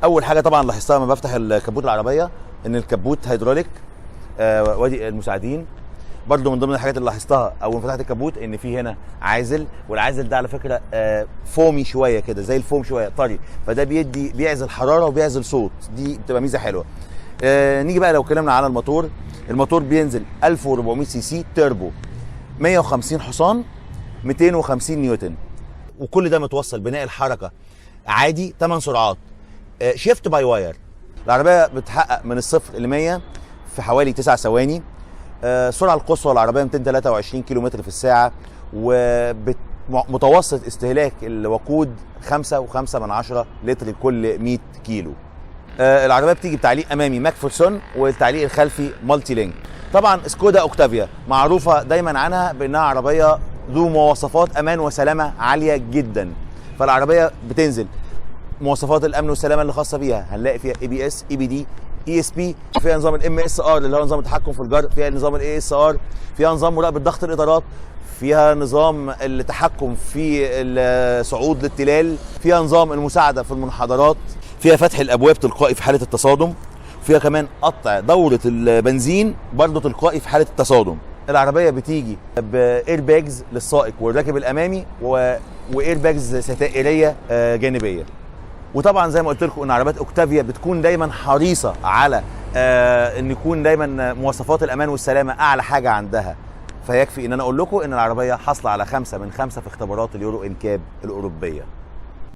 اول حاجة طبعا لاحظتها لما بفتح الكبوت العربية ان الكبوت هيدروليك، وادي المساعدين. برضو من ضمن الحاجات اللي لاحظتها اول ما فتحت الكبوت ان في هنا عازل، والعازل ده على فكرة foamy شوية كده، زي الفوم شوية طري، فده بيعزل حرارة وبيعزل صوت، دي بتبقى ميزة حلوة. نيجي بقى لو اتكلمنا على الموتور. الموتور بينزل 1400 سي سي توربو، 150 حصان، 250 نيوتن، وكل ده متوصل بناقل حركة عادي 8 سرعات، shift by wire. العربية بتحقق من الصفر ل 100 في حوالي 9 ثواني. السرعة القصوى العربية 223 كيلو متر في الساعة، ومتوسط استهلاك الوقود 5.5 لتر لكل 100 كيلو. العربية بتيجي بتعليق امامي ماكفرسون والتعليق الخلفي multi-link. طبعا سكودا اوكتافيا معروفة دايما عنها بانها عربية ذو مواصفات امان وسلامه عالية جدا، فالعربيه بتنزل مواصفات الامن والسلامة اللي خاصة بيها هنلاقي فيها اي بي اس، اي بي دي، اي اس بي، فيها نظام ال MSR اللي هو نظام التحكم في الجر، فيها نظام ال ASR، فيها نظام مراقبة ضغط الاطارات، فيها نظام التحكم في الصعود للتلال، فيها نظام المساعدة في المنحدرات، فيها فتح الابواب تلقائي في حاله التصادم، فيها كمان قطع دوره البنزين برضه تلقائي في حاله التصادم. العربية بتيجي ب air bags للسائق والراكب الامامي و air bags ستائريه جانبيه. وطبعا زي ما قلت لكم ان عربيات اوكتافيا بتكون دايما حريصة على ان يكون دايما مواصفات الامان والسلامة اعلى حاجة عندها، فيكفي ان انا اقول لكم ان العربية حاصله على 5 من 5 في اختبارات ال Euro NCAP الاوروبية.